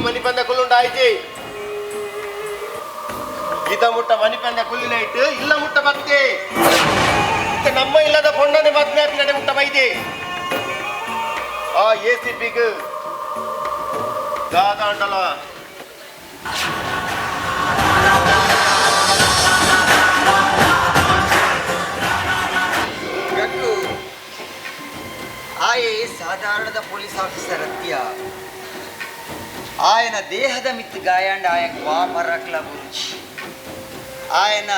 ಮನಿಪಂದ ಕುಲ್ಲುಂಡಾಯ್ಜಿ ಇದ ಮುಟ್ಟ ಮನಿಪಂದ ಕುಲ್ಲಿನ ಇಟ್ಟು ಇಲ್ಲ ಮುಟ್ಟ ಬತ್ತೆ ಇತ್ತ ನಮ್ಮ ಇಲ್ಲದ ಪೊಣ್ಣನೆ ಮದ್ವೆ ನಡೆ ಮುಟ್ಟ ಬೈದೆ ಆ ಎ ಸಿ ಪಿಗ್ ದಾದಾಂಡಲ. ಗಂಗು, ಆಯೆ ಸಾಧಾರಣದ ಪೊಲೀಸ್ ಆಫೀಸರ್ ಅತ್ಯ. ಆಯನ ದೇಹದ ಮಿತ್ತು ಗಾಯಾಂಡ ಆಯಕ್ ವಾ ಮರಕ್ಲ ಬುರುಚಿ. ಆಯನ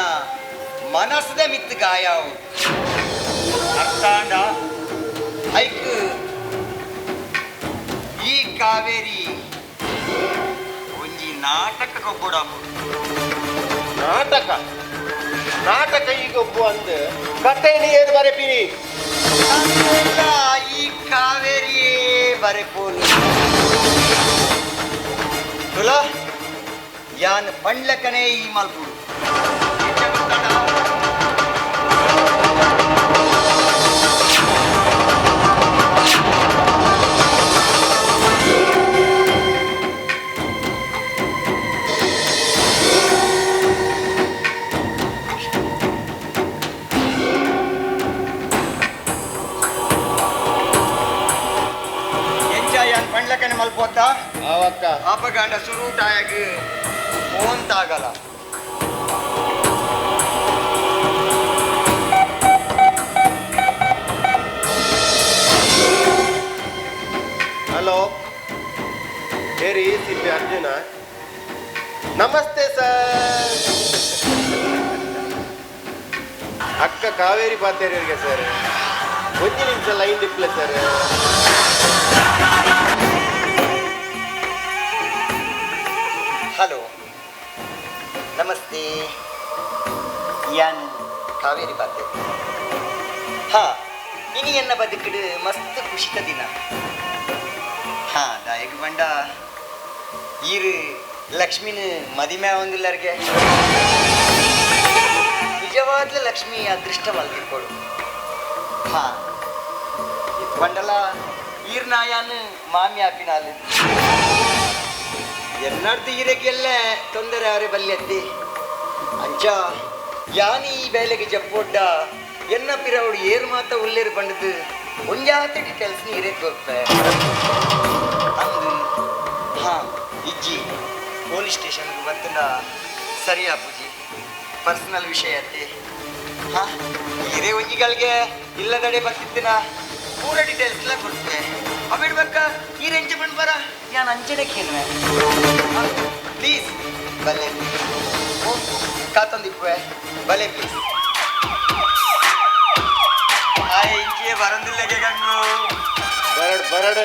ಮನಸ್ಸದ ಮಿತ್ತು ಗಾಯಾವು ಅರ್ಥಾಂಡ. ಐಕ್ ಈ ಕಾವೇರಿ ಒಂಜಿ ನಾಟಕ ಕೊಬ್ಬುಡಾಪು. ನಾಟಕ ನಾಟಕ ಈಗ ಒಬ್ಬ ಅಂದ್ ಕತೆ ನೀ ಏನ್ ಬರೆಪಿನಿ? ಅದೆಲ್ಲ ಈ ಕಾವೇರಿಯೇ ಬರೆಪೋಲು. ತುಲ ಯಾನ್ ಪಂಡ್ಲಕನೇ ಈ ಮಲ್ಪುಡು. ಎಂಚ, ಯಾನ್ ಪಂಡ್ಲಕನೆ ಮಲ್ಪೋತಾ? ಆವಕ್ಕ. ಆಪಗಾಂಡ ಸುರೂಟಾಯಗ್ ಫೋನ್ ತಾಗಲ. ಹಲೋ, ಹೇರಿ C P Arjuna. Namaste sir. ಅಕ್ಕ ಕಾವೇರಿ ಪಾತೇರಿಗೆ ಸರ್. ಒಂದು ನಿಮಿಷ ಲೈನ್ ದಿಪ್ಪಲೆ ಸರ್. ಹಲೋ, ನಮಸ್ತೆ. ಯಾನ್ ಕಾವೇರಿ ಬಾತೆ. ಹಾ, ಇನಿ ಎನ್ನ ಬದುಕಿಡು ಮಸ್ತ್ ಖುಷಿತ ದಿನ. ಹಾ, ದಾಯಗ್ ಬಂಡ ಈರು ಲಕ್ಷ್ಮಿನ ಮದಿಮೆ ಒಂದಿಲ್ಲರ್ಗೆ. ನಿಜವಾದ್ಲ ಲಕ್ಷ್ಮಿ ಅದೃಷ್ಟ ಮಲ್ದಿಕ್ಕೊಡು. ಹಾ, ಬಂಡಲ ಈರ್ ನಾಯಾನ್ ಮಾಮಿ ಆಪಿನಾಲು. ಎನ್ನಡ್ದು ಈರೆಗೆಲ್ಲ ತೊಂದರೆ ಅವರೇ ಬಲ್ಯತ್ತಿ. ಅಂಚ ಯಾನಿ ಈ ಬೇಲೆಗೆ ಜಪ್ಪೊಡ್ಡ ಎನ್ನ ಪಿರವಡು ಏರು ಮಾತ ಉಲ್ಲೇರು ಪಂಡದು ಒಂಜಾತ ಡೀಟೇಲ್ಸ್ ನೀರೇ ಕೊರ್ಪೆ ಅಂದು. ಹಾ, ಇಜ್ಜಿ, ಪೊಲೀಸ್ ಸ್ಟೇಷನ್ಗೆ ಬತ್ತಂಡ ಸರಿ ಅಪ್ಪುಜಿ, ಪರ್ಸನಲ್ ವಿಷಯ ಅತ್ತೆ. ಹಾ, ಈರೇ ಒಂಜಿಗಳಿಗೆ ಇಲ್ಲದಡೆ ಬರ್ತಿತ್ತಿನ ಪೂರ ಡೀಟೇಲ್ಸ್ ಎಲ್ಲ ಕೊಡ್ತೆ. ಅವಿಡ್ ಬಕ್ಕ ಈ ರೆಂಚ ಬಂದು ಬರ ಯಾನ್ ಅಂಚನೆ ಕೇನುವೆ. ಪ್ಲೀಸ್ ಬಲೆ, ಕಾತೊಂದಿಪ್ಪುವೆ ಬಲೆ ಪ್ಲೀಸ್. ಆ ಇಂಚಿಯೇ ಬರಂದಿಲ್ಲಗೆ ಗಂಗು. ಬರಡ್ ಬರಡ್,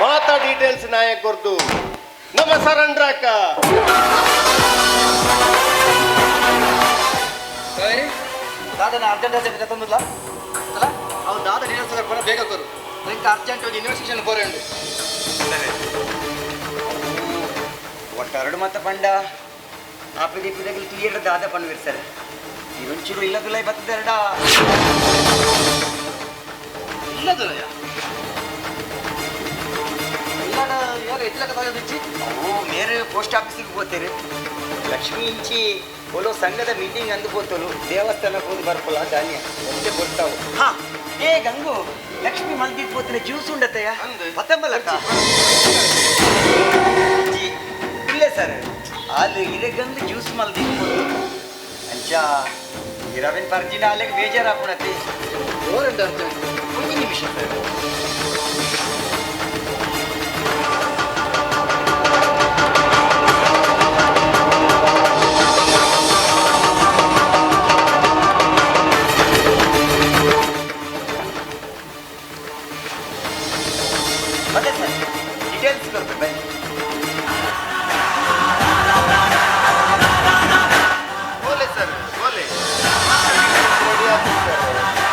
ಮಾತಾ ಡೀಟೇಲ್ಸ್ ನಾಯಕ್ ಕೊರ್ದು ನಮ್ಮ ಸರಂಡ್ರಾಕ. ದಾದನ ಅರ್ಜೆಂಟ್ ಅರ್ಜೆಂಟ್ ತಂದಿಲ್ಲ ಅಲ್ಲ. ಅವ್ನು ದಾದ ಡೀಟೇಲ್ಸ್ ಎಲ್ಲ ಕೂಡ ಬೇಗ ಕೊರು. ಇಂಕ ಅರ್ಜೆಂಟ್ ಹೋಗಿ ಇನ್ವೆಸ್ಟಿಗೇಷನ್ ಬೋರೆ ಉಂಡು. ಒಟ್ಟರಡು ಮತ್ತ ಪಂಡ ಆಪದಿ ಪುದಗಲು ತುಯ್ಯಡ ದಾದ ಪಣ್ಣುವಿರ್ ಸರ್. ಇರೊಂಚೂರು ಇಲ್ಲದುಲೈ ಬತ್ತದೆರಡ. ಇಲ್ಲದಲ್ಲಯ್ಯ, ಇಲ್ಲಡ ಯಾರು ಎತ್ತಲಕ್ಕ ತಗೋದಿಚ್ಚಿ? ಓ, ಮೇರೆ ಪೋಸ್ಟ್ ಆಫೀಸಿಗೆ ಹೋಗ್ತೇನೆ. ಲಕ್ಷ್ಮೀ ಇಂಚಿ ಒಲೋ ಸಂಘದ ಮೀಟಿಂಗ್ ಅಂದು ಪೋತಲು. ದೇವಸ್ಥಾನಕ್ಕೆ ಹೋಗಿ ಬರ್ಪಲ್ಲ ಧಾನ್ಯ ಒಂದೇ ಕೊಡ್ತಾವು. ಹಾ, ಏ ಗಂಗು, ಲಕ್ಷ್ಮಿ ಮಲ್ದಿದ್ ಪೋತನೆ ಜ್ಯೂಸ್ ಉಂಡತೆಯ. ಅಂದು. ಪತ್ತಂಬಲಕ್ಕ ಇಲ್ಲ ಸರ್. ಅದು ಇರಗಂದು ಜ್ಯೂಸ್ ಮಲ್ದಿದ್ ಪೋತು. ಅಂಚ ಇರವಿನ ಪರ್ಜಿನ ಅಲ್ಲಿಗೆ ಬೇಜಾರಾಪುಣತಿ. ಬೋರೆಂಡು ಅರ್ಜೆಂಟ್. ಒಂದು ನಿಮಿಷ ಸರ್. ಮತ್ತೆ ಸರ್ ಡೀಟೇಲ್ಸ್ ಕೊಡ್ಬೇಕು, ಬನ್ನಿ. ಬೋಲೆ ಸರ್, ಬೋಲೆ. ರೆಡಿ ಆಗ್ತದೆ ಸರ್,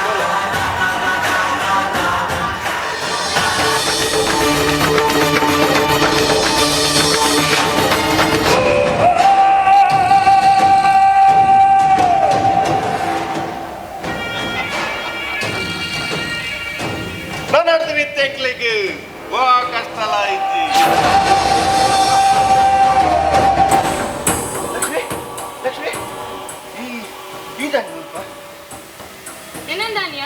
ಬೋಲೆ. ನಾನು ಆಡ್ತೀವಿ ತೆಕ್ಲಿಗೆ ವಾ ಕಷ್ಟಲ ಐತಿ. ಉಂದೆಂದಾನಿಯ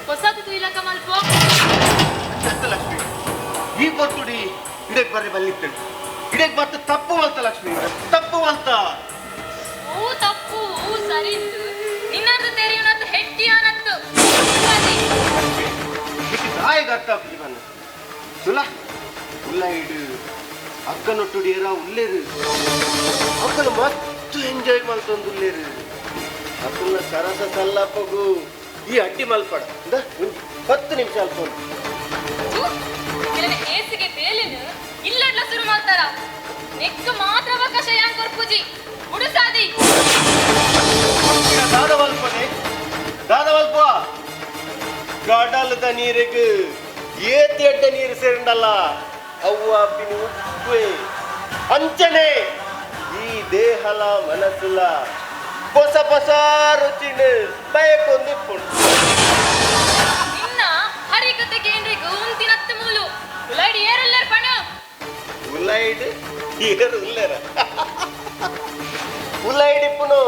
ಹೊಸತು ತುಯಿಲಕ ಮಲ್ಪೋ ಲಕ್ಷ್ಮಿ ಈ ಪೊರ್ತುಡಿ ಇಡಕ್ ಬರ್ರಿ ಬಲ್ಲಿತ್ತಳು ಇಡಕ್ ಬರ್ತ ತಪ್ಪು ಮಲ್ತ ಲಕ್ಷ್ಮಿ ತಪ್ಪು ಮಲ್ತ ಓ ತಪ್ಪು ಓ ಸರಿ ಇತ್ತು ನಿನ್ನರ್ಧ ತೆರೆಯುನತ್ತು ಹೆಟ್ಟಿ ಆನತ್ತು ದಾಯಿಗೆ ಅರ್ಥ ಆಗ್ತದೆ ಬನ್ನ ಸುಲ ಉಲ್ಲ ಇಡು ಅಕ್ಕನೊಟ್ಟುಡಿಯರ ಉಲ್ಲೇರು ಅಕ್ಕನ ಮಸ್ತ್ ಎಂಜಾಯ್ ಮಲ್ತೊಂದು ಉಲ್ಲೇರು ಅಕ್ಕನ ಸರಸ ಸಲ್ಲಪ್ಪಗು ಈ ಅಡ್ಡಿ ಮಲ್ಪಡ ಇಂದ ಒಂಜಿ 10 ನಿಮಿಷ ಅಲ್ಪ ಕೆಲವೆ ಏಸಿಗೆ ಬೇಲಿನ ಇಲ್ಲಡ್ಲ ಶುರು ಮಾಡ್ತಾರ ನೆಕ್ ಮಾತ್ರ ಅವಕಾಶ ಯಾನ್ ಕೊರ್ಪುಜಿ ಉಡುಸಾದಿ ದಾದವಲ್ಪನೆ ದಾದವಲ್ಪ ಗಡಲದ ನೀರಿಗೆ ಏತಿ ಅಡ್ಡ ನೀರು ಸೇರಿಂಡಲ್ಲ ಅವ್ವ ಅಪ್ಪಿನ ಉಪ್ಪೆ ಅಂಚನೆ ಈ ದೇಹಲ ಮನಸ್ಸುಲ ಹೊಸ ಹೊಸ ರುಚಿನ ಬಯಕೊಂದಿಪ್ಪುಂಡು ನಿನ್ನ ಹರಿಕತೆ ಕೇಂದ್ರಿಗೂ ಉಂತಿನತ್ತು ಮೂಲು ಉಲೈಡ್ ಏರುಲ್ಲರ್ ಪಣ ಉಲೈಡ್ ಏರು ಉಲ್ಲೇರ ಉಲೈಡ್ ಇಪ್ಪುನು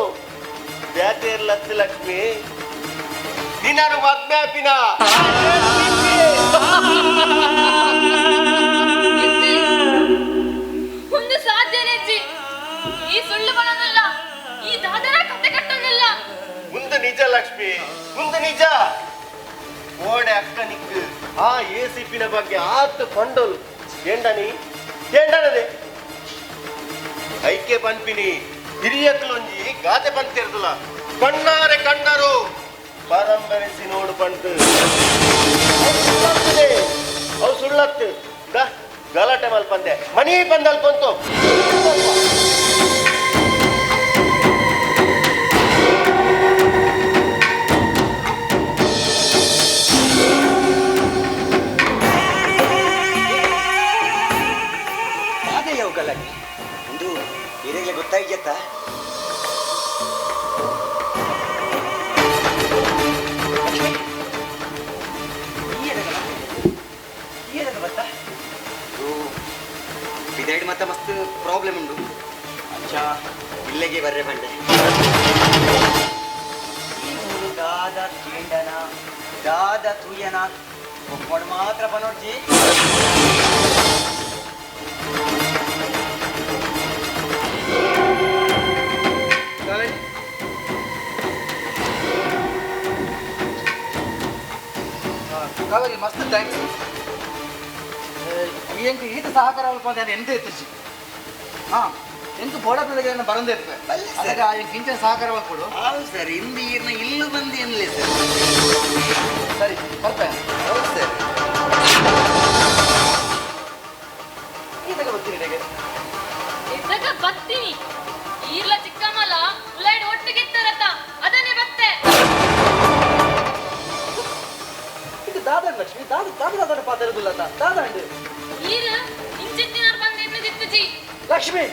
ಬ್ಯಾಟೇರ್ಲತ್ತು ಲಕ್ಷ್ಮಿ ನಿನ್ನನು ಮದ್ಮೆ ಆಪಿನ ಒಂದು ಸಾಧ್ಯನೇ ಅಜ್ಜಿ. ಈ ಸುಳ್ಳು ಬಣನಲ್ಲ ಈ ದಾದರ ಕತೆ ಕಟ್ಟೋನಲ್ಲ ಮುಂದೆ ನಿಜ ಲಕ್ಷ್ಮಿ ಮುಂದೆ ನಿಜ ಓಡೆ ಅಕ್ಕ ನಿಕ್ಕು ಆ ಎ ಸಿ ಪಿನ ಬಗ್ಗೆ ಆತು ಕೊಂಡೋಲು ಏಂಡನಿ ಏಂಡನದೆ ಐಕೆ ಪನ್ಪಿನಿ ಹಿರಿಯಕ್ಲೊಂಜಿ ಗಾದೆ ಬಂತಿರ್ದಲ್ಲ ಕಣ್ಣಾರೆ ಕಣ್ಣರು ಪರಂಬರಿಸಿ ನೋಡು ಬಂತು ಅವು ಸುಳ್ಳತ್ತು the ಗಲಾಟೆ ಮಲ್ಪಂದೆ ಮನಿ ಬಂದಲ್ ಬಂತು. ಅದೇ ಯಾವ ಗಲಾಟೆ ಒಂದು ಹಿರಿಯರಿಗೆ ಗೊತ್ತಾಯ್ಯತ್ತಾ? ಲಕ್ಷ್ಮಿ, ಈ ಎದಗ ಈ ಎದಗ ಬತ್ತಾ? ಇದೆರಡು ಮತ್ತೆ ಮಸ್ತ್ ಪ್ರಾಬ್ಲಮ್ ಉಂಟು. ಅಚ್ಚಾ ಇಲ್ಲಿಗೆ ಬರ್ರೆ ಬಂಡೆ. ಈ ಮೂರು ದಾದ ಕೇಂಡನ ದಾದ ತೂಯನ ಒಬ್ಬಡು ಮಾತ್ರ ಬನೋಡ್ಜಿ. ಕಾವೇರಿ ಕಾವೇರಿ ಮಸ್ತ್ thanks. ಈ ಎಂಕ್ ಈತ ಸಹಕಾರ ಅಲ್ಪ ಅಂತ ಎಂತ ಎತ್ತಿಸಿ ಹಾ ಎಂಕ್ ಬೋಡಪ್ಪ ಬರಂದೇ ಇರ್ಪೆ ಬಲ್ಲೆ ಸರ್. ಅದಕ್ಕೆ ಎಂಕ್ ಇಂಚಿನ ಸಹಕಾರ ಕೊಡು. ಹೌದು ಸರ್, ಇಂದು ಈರ್ನ ಇಲ್ಲು ಬಂದು ಎನ್ಲೆ ಸರ್. ಸರಿ ಬರ್ಪೆ. ಹೌದು ಸರ್. ಈತಗ ಬರ್ತೀನಿ ಇಡೆಗೆ. ಇದ್ದಾಗ ಬತ್ತೀನಿ ಈರ್ಲ ಚಿಕ್ಕಮ್ಮಲ ಉಲೈಡ್ ಒಟ್ಟಿಗೆ ಅದನ್ನೇ ಬತ್ತೆ. ಇದು ದಾದ ಲಕ್ಷ್ಮಿ ದಾದ ದಾದ ದಾದ ಪಾತ್ರ ಇರುದಿಲ್ಲ ದಾದ ಅಂಡು. ಈರ್ ಇಂಚಿತ್ತಿನರ್ ಬಂದು ಎನ್ನದಿತ್ತುಜಿ. ಲಕ್ಷ್ಮಿ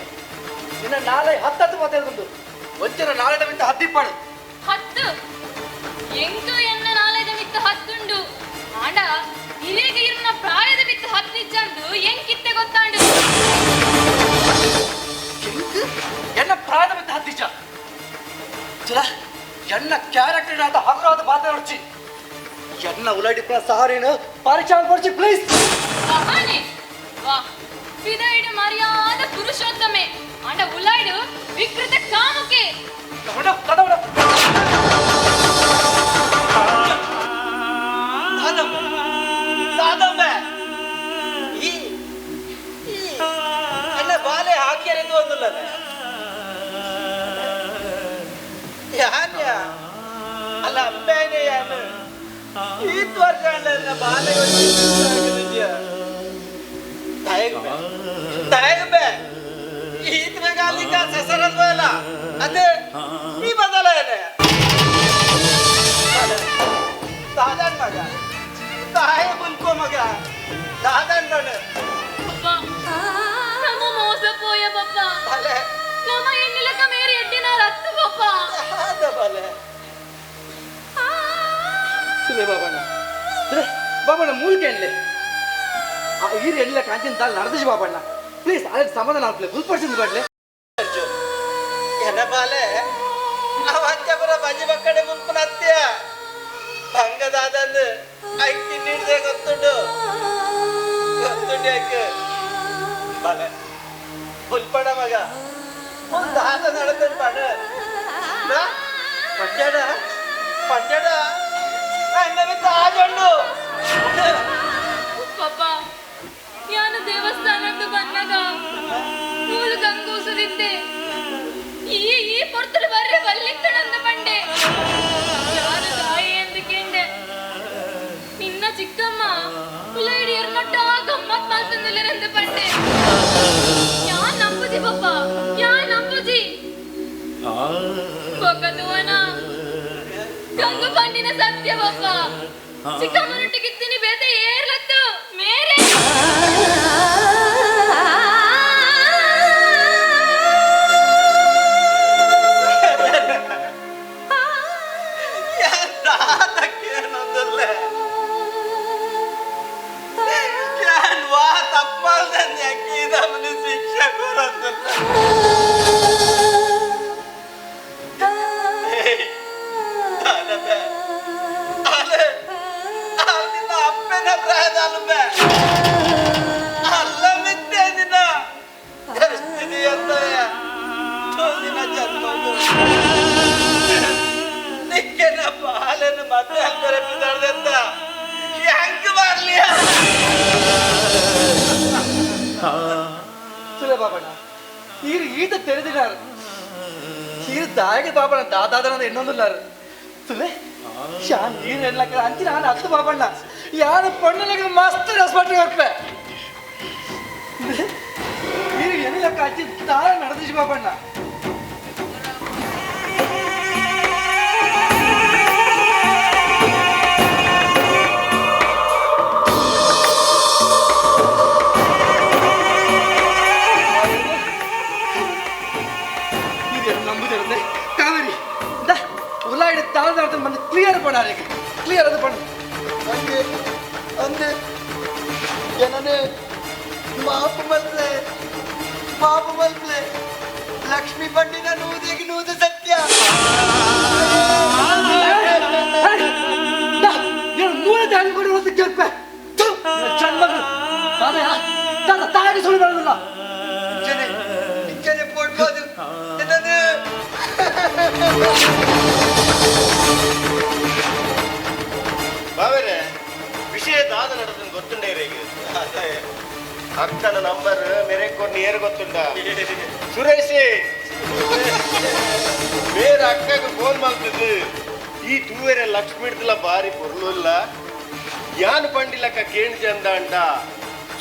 ನಿನ್ನ ನಾಳೆ ಹತ್ತತ್ತು ಮಾತಾಡುದು ಒಂಚರ ನಾಳೆ ಮಿತ್ತ ಹದ್ದಿಪ್ಪಾಡು ಹತ್ತು ಎಂಕು ಎನ್ನ ನಾಳೆದ ಮಿತ್ತ ಹತ್ತುಂಡು ಆಂಡ ಇರೇಗ ಇರ್ನ ಪ್ರಾಯದ ಮಿತ್ತ ಹತ್ತಿಚ್ಚಂದು ಎಂಕಿತ್ತೆ ಗೊತ್ತಾಂಡು. ಎಂಕ್ ಎನ್ನ ಪ್ರಾಯದ ಮಿತ್ತ ಹತ್ತಿಚ್ಚ ಚಲ ಎನ್ನ ಕ್ಯಾರೆಕ್ಟರ್ ಆದ ಹಗುರಾದ ಪಾತ್ರ ಹೊಡ್ಚಿ ಎನ್ನ ಉಲಾಡಿಪ್ಪ ಸಹಾರೇನು ಪರೀಕ್ಷೆ ಪಡಿಸಿ ಪ್ಲೀಸ್. ಮಹಾನೆ ವಾ ಪಿದೈಡು ಮರ್ಯಾದ ಪುರುಷೋತ್ತಮೆ ಆಂಡ ಉಲಾಯ್ಡು ವಿಕೃತ ಕಾಮುಕೆ. ದಾದಮ್ಮ ಈ ಈ ಅಲ್ಲ ಬಾಲೆ ಹಾಕ್ಯಾರೆಂದು ಒಂದಿಲ್ಲ ಯಾನ್ಯ ಅಲ್ಲ ಅಪ್ಪೇನೆ ಯಾನು ಈತ್ ವರ್ಷ ಅಲ್ಲ ಬಾಲೆ ತಾಯಿಗೆ ತಾಯಿಗೆ ಈತ್ ಬೇಗ ಅಲ್ಲಿಕ ಸಸರಲ್ವ ಅಲ್ಲ ಅದೇ ಈ ಬದಲಾವಣೆ ದಾದನ್ ಮಗ ತಾಯಿ ಬುಲ್ಕೋ ಮಗ ದಾದನ್ ನೋಡು. ಪಪ್ಪ ನಮ್ಮ ಮೋಸ ಪೋಯ ಪಪ್ಪ. ಬಲೆ ನಮ್ಮ ಎಣ್ಣಿಲಕ ಮೇರಿ ಎಡ್ಡಿನಾರ ಹತ್ತು ಪಪ್ಪ. ದಾದ ಬಲೆ ಸುಲೇ ಬಾಬಣ್ಣ ಸುಲೇ ಬಾಬಣ್ಣ ಮೂಲಿಕೆ ಎಣ್ಲೆ ಆ ಈರು ಎಣ್ಲೆ ಕಾಂಚಿನ ತಾಳು ನಡೆದಿಸಿ ಬಾಬಣ್ಣ ಪ್ಲೀಸ್ ಅದಕ್ಕೆ ಸಮಾಧಾನ ಆಗ್ಲಿ ಗುಲ್ಪಡಿಸಿದ್ ಬಾಡ್ಲೆ. ಎನ ಬಾಲೆ ಅವಂಚಪುರ ಬಜಿ ಬಕ್ಕಡೆ ಮುಲ್ಪನ ಅತ್ಯ. ಗೊತ್ತುಂಡು ಗೊತ್ತುಂಡು ಯಾಕೆ ಬಲೆ ಹುಲ್ಪಣ ಮಗ ಒಂದು ಆತ ನಡತೇನೆ ಪಣ ಪಂಜಡ ಪಂಜಡ ತಾಜೊಂಡು ಪಾಪ ಯಾನು ದೇವಸ್ಥಾನದ್ದು ಬಂದಾಗ ಮೂಲು ಗಂಗೂಸುದಿದ್ದೆ ಈ ಈ ಪೊರ್ತಲು ಬರ್ರೆ ಬಲ್ಲಿತ್ತಣಂದ ಬಂಡೆ ಯಾನು ತಾಯಿ ಎಂದು ಕೇಂಡೆ ನಿನ್ನ ಚಿಕ್ಕಮ್ಮ ಕುಲೈಡಿಯರ್ ನೊಟ್ಟ ಗಮ್ಮತ್ ಮಾಲ್ತಂದಿಲ್ಲರೆಂದು ಬಂಡೆ ಯಾ ನಂಬುಜಿ ಪಾಪ ಯಾ ನಂಬುಜಿ ಬೊಕ್ಕದುವನ ಗಂಗು ಬಂಡಿನ ಸತ್ಯ ಪಾಪ ಚಿಕ್ಕಮ್ಮನೊಟ್ಟಿಗಿತ್ತೀನಿ ಬೇತೆ ಏರ್ಲತ್ತು ಮೇರೆ ಶಿಕ್ಷೆ ಕೊಡೋದಿಲ್ಲ. ಅಪ್ಪನ ಪ್ರಾಯದ ಅಲ್ಬೆ ಅಲ್ಲ ಮಿತ್ತೆ ದಿನ ಎಷ್ಟಿದೆ ಅಂತ ದಿನ ಜನ್ಮ ನಿಕ್ಕೆನ ಬಾಲನ್ನು ಮತ್ತೆ ಹಾಕ್ತಾರೆ ಬಿದ್ದಾಡ್ದಂತ ಹೆಂಗ್ ಬರ್ಲಿ ಸುಲೇ ಬಾಬಣ್ಣ ಈರು ಈತ ತೆರೆದಿನಾರು ಈರು ದಾಯಿಗೆ ಬಾಬಣ್ಣ ದಾದಾದನ ಇನ್ನೊಂದಿಲ್ಲಾರು ಸುಲೇ ಶಾನ್ ನೀರು ಎಲ್ಲಕ್ಕ ಅಂತಿ ನಾನು ಹತ್ತು ಬಾಬಣ್ಣ ಯಾರು ಪಣ್ಣನಿಗೆ ಮಸ್ತ್ ರೆಸ್ಪಾನ್ಸ್ ಕೊಟ್ಟೆ ನೀರು ಏನಿಲ್ಲಕ್ಕ ಅಜ್ಜಿ ತಾರ ನಡೆದಿಸಿ ಬಾಬಣ್ಣ. ನಂಬುದಿರದೆ ಕಾವೇರಿ ಉಲಾಯಿಡ ತಾಳ್ದಾಡ್ತ ಬಂದು ಕ್ಲಿಯರ್ ಪಣ ಕ್ಲಿಯರ್ ಅದು ಪಣ ಅಂದೆ ಅಂದೆ ಏನನೆ ಮಾಪು ಮಲ್ಪ್ಲೆ ಮಾಪು ಮಲ್ಪ್ಲೆ ಲಕ್ಷ್ಮೀ ಪಂಡಿನ ನೂದೆಗೆ ನೂದು ಸತ್ಯ. ನೀನು ಮೂಲ ದಾರಿ ಕೊಡಿ ಒಂದು ಕೇಳ್ಪೆ ಚಂದ ಮಗಳು ತಾತ ತಾಯಿಗೆ ಸುಳ್ಳು ಬರೋದಿಲ್ಲ. ಇಂಚನೆ ಇಂಚನೆ ಪೋಡ್ಬೋದು ಏನನೆ. ಬಾವೇರೆ ವಿಷಯ ದಾದ ನಡೆದ ಗೊತ್ತುಂಡೇ ಅಕ್ಕನ ನಂಬರ್ ಮೇರೆ ಕೊರ್ನಿ ಏರು ಗೊತ್ತುಂಡ ಸುರೇಶ್ ಬೇರೆ ಅಕ್ಕಗೆ ಫೋನ್ ಮಾಡ್ತಿದ್ದು ಈ ತೂವೆರೆ ಲಕ್ಷ್ಮಿ ಹಿಡ್ದಿಲ್ಲ ಬಾರಿ ಪೊರ್ಲುಲ್ಲ ಯಾನ್ ಪಂಡಿಲಕ್ಕ ಕೇಣ್ ಚಂದ ಅಂಡ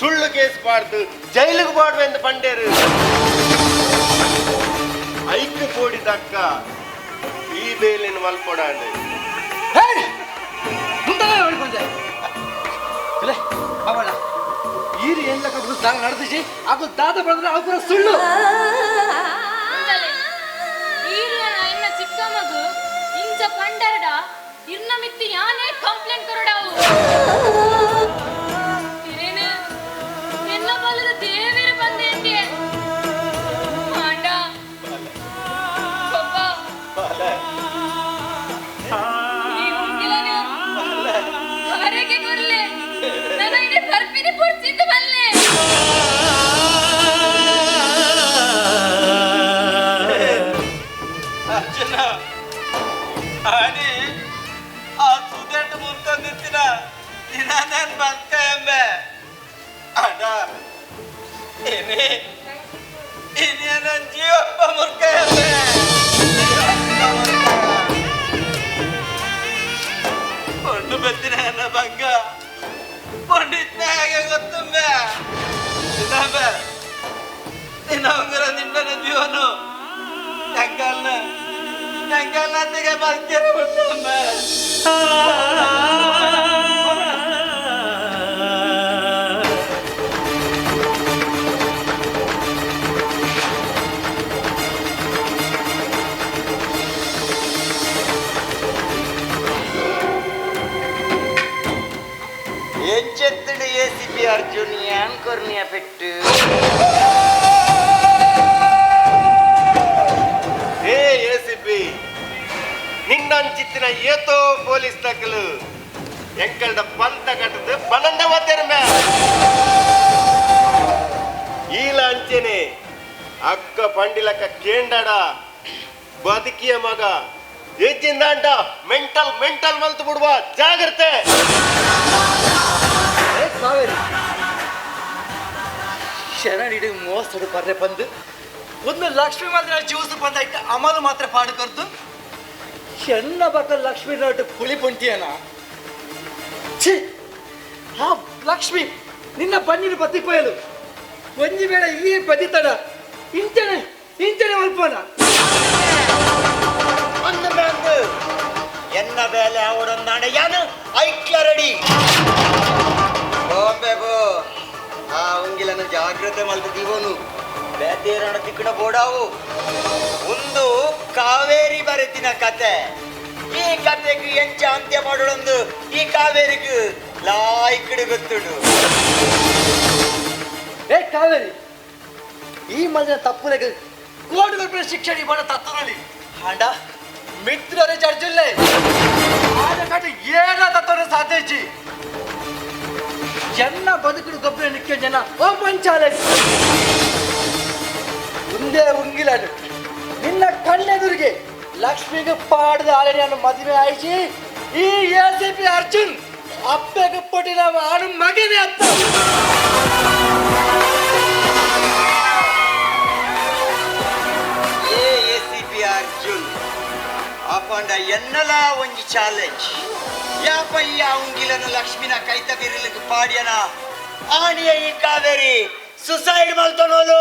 ಸುಳ್ಳು ಕೇಸ್ ಬಾಡ್ದು ಜೈಲಿಗೆ ಬಾಡ್ವೆ ಅಂತ ಪಂಡೇರು ಐಕ್ ಕೋಡಿದ ಅಕ್ಕ ಈ ಬೇಲಿನ ಮಲ್ಪೊಡಾಂಡೆ ಬಾಬಣ್ಣ ಈರು ಏನ್ ಲೆಕ್ಕ ದಾದ ನಡೆದಿಸಿ ಹಾಗೂ ದಾದ ಬೆಳೆದ್ರೆ ಅವು ಪೂರ ಸುಳ್ಳು. ಈರ್ನ ಚಿಕ್ಕ ಮಗು ಇಂಚ ಪಂಡರಡ ಇರ್ನ ಮಿತ್ತಿ ಯಾನೇ ಕಂಪ್ಲೇಂಟ್ ಕೊರಡಾವು ಏನು ಎಲ್ಲ ಬಲ್ಲದ ದೇವೇರು ಬಂದೇಂಟಿ ಮಾಂಡ ಪಪ್ಪ ಈ ಉಂಗಿಲನು ಅವರಿಗೆ ಕೊರ್ಲೆ ನನ್ನ ಇಡೆ ಬರ್ಪಿನಿ ಪುಡ್ಚಿದ್ದು ಬಲ್ಲೆ. ಅರ್ಜುನ ಆಡಿ ಆ ಸುದೆಟ್ಟು ಮುರ್ಕೊಂಡಿತ್ತಿನ ದಿನ ನಾನು ಬಂತ ಎಂಬೆ ಅಡ ಏನೇ ಇದೇ ನನ್ನ ಜೀವಪ್ಪ ಮುರ್ಕ ಎಂಬೆ ಪೊಣ್ಣು ಬತ್ತಿನ ನನ್ನ ಬಂಗ ಪೊಂಡಿತ್ನ ಹೇಗೆ ಗೊತ್ತುಂಬೆ ಇದಾಂಬೆ ನಿನ್ನ ಉಂಗುರ ನಿನ್ನ ಜೀವನು ಹೆಂಗಲ್ಲ ಹೆಂಗಲ್ಲ ಅಂತಿಗೆ ಬರ್ತೀರ ಬಿಟ್ಟಂಬೆ. ಎಂಚೆತ್ತಡು ಎ ಸಿ ಪಿ ಅರ್ಜುನ್ ಯಾನ್ ಕೊರ್ನಿಯ ಪೆಟ್ಟು. ಏ ಎ ಸಿ ಪಿ ನಿನ್ನಂಚಿತ್ತಿನ ಏತೋ ಪೊಲೀಸ್ ತಕಲು ಎಂಕಲ್ಡ ಪಂತ ಕಟ್ಟದು ಪನಂದ ಮಾತೇರ್ಮೆ ಈಲ ಅಂಚೆನೆ ಅಕ್ಕ ಪಂಡಿಲಕ್ಕ ಕೇಂಡಡ ಬದುಕಿಯ ಮಗ ಹೆಚ್ಚಿಂದಾಂಡ ಮೆಂಟಲ್ ಮೆಂಟಲ್ ಮಲ್ತು ಬಿಡುವ ಜಾಗ್ರತೆ. ಕಾವೇರಿ ಶರಣ್ ಇಡೀ ಮೋಸಡು ಪರ್ರೆ ಬಂದು ಒಂದು ಲಕ್ಷ್ಮಿ ಮಾತ್ರ ಜ್ಯೂಸ್ ಬಂದಾಯ್ತು ಅಮಲು ಮಾತ್ರ ಪಾಡು ಕರ್ದು ಎನ್ನ ಬಕ್ಕ ಲಕ್ಷ್ಮಿ ನಾಟು ಪುಳಿ ಪುಂಟಿಯನ. ಛೀ, ಆ ಲಕ್ಷ್ಮಿ ನಿನ್ನ ಬನ್ನಿನ ಬತ್ತಿಪೋಯಲು ಒಂಜಿ ವೇಳೆ ಈ ಬದಿತಡ ಇಂಚನೆ ಇಂಚನೆ ಮಲ್ಪೋಣ. ಒಂದು ಮ್ಯಾಂದು ಎನ್ನ ಬೇಲೆ ಅವಡೊಂದಾಂಡ ಯಾನು ಐಕ್ಲ ರೆಡಿ. ಬಾಂಬೆ ಬೋ ಆ ಉಂಗಿಲನ್ನು ಜಾಗ್ರತೆ ಮಲ್ತು ಬೇತೇರಣ ತಿಕ್ಕಡ ಬೋಡಾವು. ಒಂದು ಕಾವೇರಿ ಬರೆತಿನ ಕತೆ. ಈ ಕತೆಗೆ ಎಂಚ ಅಂತ್ಯ ಮಾಡೋಡೊಂದು ಈ ಕಾವೇರಿಗೂ ಲಾಯ್ಕಿಡು ಗೊತ್ತುಡು. ಏ ಕಾವೇರಿ, ಈ ಮಲ್ದಿನ ತಪ್ಪುಲೆಗ್ ಕೋಟಿ ರೂಪಾಯಿ ಶಿಕ್ಷಣ ಬಡ ತತ್ತರಲ್ಲಿ ಹಾಂಡ ಮಿತ್ರರೇ ಚರ್ಚಿಲ್ಲ ಆದ ಕಡೆ ಏನ ತತ್ತೋರ ಸಾಧ್ಯ ಇಜ್ಜಿ. ಜನ ಬದುಕುಡು ಗೊಬ್ಬರ ನಿಕ್ಕ ಜನ ಓಪನ್ ಚಾಲೆಂಜ್. ಮುಂದೆ ಉಂಗಿಲನು ನಿನ್ನ ಕಣ್ಣೆದುರಿಗೆ ಲಕ್ಷ್ಮಿಗೆ ಪಾಡದ ಆಲನೆಯನ್ನು ಮದುವೆ ಆಯಿಸಿ ಈ ಎ ಸಿ ಪಿ ಅರ್ಜುನ್ ಅಪ್ಪೆಗೆ ಪುಟ್ಟಿನ ಆನು ಮಗನೇ ಅತ್ತ. ಎ ಎ ಸಿ ಪಿ ಅರ್ಜುನ್ ಅಪಂಡ ಎನ್ನಲ ಒಂಜಿ ಚಾಲೆಂಜ್. ಯಾಪಯ್ಯ ಉಂಗಿಲನು ಲಕ್ಷ್ಮಿನ ಕೈತ ಬಿರಲಿಗೆ ಪಾಡ್ಯನ ಆಣಿಯ ಈ ಕಾವೇರಿ ಸುಸೈಡ್ ಮಲ್ತನೋಲು.